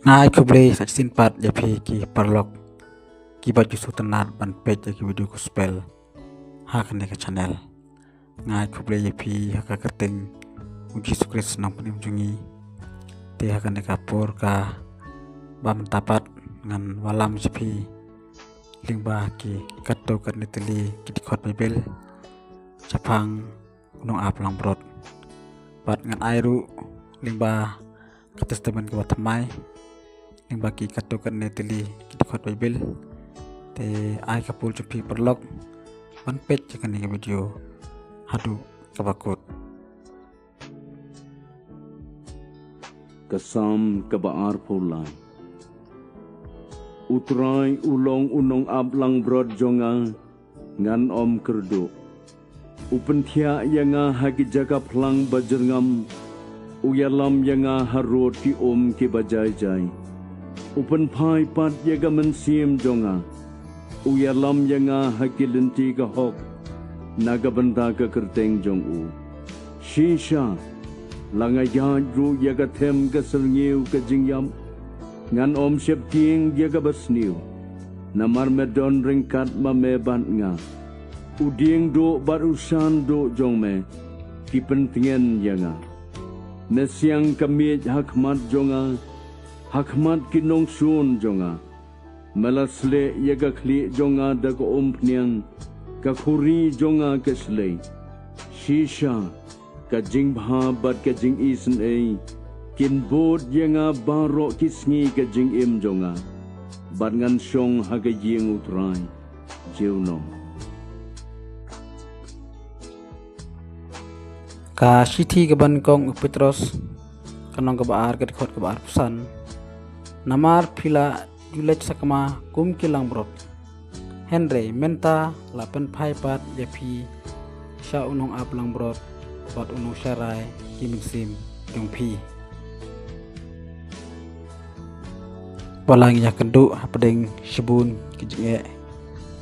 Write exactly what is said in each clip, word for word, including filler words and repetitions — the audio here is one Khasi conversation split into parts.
Nga ai khublei sa shisien pat ïa phi ki paralok kiba ju sngewtynnat ban peit ïa ki video gospel ha kane ka channel. Nga ai khublei ïa phi ha ka kyrteng u Jisu Khrist nongpynim jong ngi. Te ha kane ka por kaba mynta pat ngan wallam sha phi lyngba ki katto katne tylli ki dkhot Baibl shaphang u nongap langbrot. Bad ngan ai ruh lyngba ka Testament kaba thymmai lyngba ki katto katne tylli ki dkhot Baibl. Te ai ka pule jong phi paralok ban peit ïa kane ka video haduh kaba kut. Ka Salm kaba arphew lai. U Trai u long u nongap langbrot jong nga, ngan ym kyrduh. U pynthiah ïa nga ha ki jaka phlang ba jyrngam. U ïalam ïa nga harud ki um kiba jai jai. U pynphai pat ïa ka mynsiem jong nga. U ïalam ïa nga ha ki lynti ka hok na ka bynta ka kyrteng jong u. Shisha, la nga ïaid ruh ïa ka them ka syrngiew ka jingïap, ngan ym sheptieng ïa kaba sniew. Namar me don ryngkat ma me bad nga. U dieng duh bad u shan duh jong me ki pyntngen ïa nga. Me siang ka miej ha khmat jong nga, ha khmat ki nongshun jong nga. Me la sleh ïa ka khlieh jong nga da ka umphniang, ka khuri jong nga ka shlei. Shisha, ka jingbha bad ka jingisynei kin bud ïa nga baroh ki sngi ka jingim jong nga, bad ngan shong ha ka ïing U Trai junom. Ka shithi kaba nyngkong u Petros, ka lynnong kaba ar, ka dkhot kaba arphew san. Namar phi la ju leit sakma kum ki langbrot, hynrei mynta la pynphai pat ïa phi sha u nongap langbrot bad u nongsharai ki mynsiem jong phi. Ba la ngi ïakynduh hapdeng shibun ki jingeh,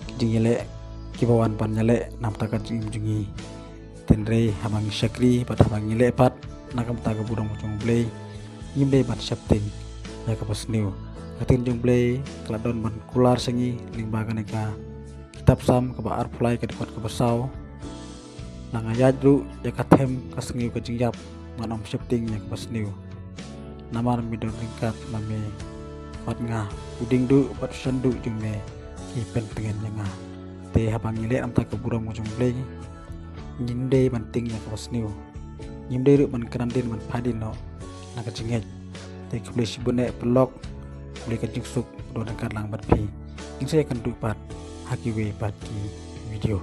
ki jingïaleh kiba wan ban ïaleh na bynta ka jingim jong ngi. Hynrei haba ngi shakri bad haba ngi leh pat na ka bynta ka burom jong U Blei, ngim dei ban sheptieng ïa kaba sniew. Ka ktien jong U Blei ka la don ban kular sha ngi lyngba kane ka kitab Salm kaba arphew lai, ka dkhot kaba saw. La nga ïaid ruh ïa ka them ka syrngiew ka jingïap, ngan ym sheptieng ïa kaba sniew. Namar me don ryngkat ma me bad nga, u dieng duh bad u shan duh jong me ki pyntngen ïa nga. Te haba ngi leh na bynta ka burom jong U Blei, ngim dei ban tieng ïa kaba sniew. Ngim dei ruh ban kynran dien ban phai dien noh na ka jingngeit. Te khublei shibun eh paralok, khublei ka jingsuk ka don ryngkat lang bad phi. Ngin sa ïakynduh pat ha kiwei pat ki video.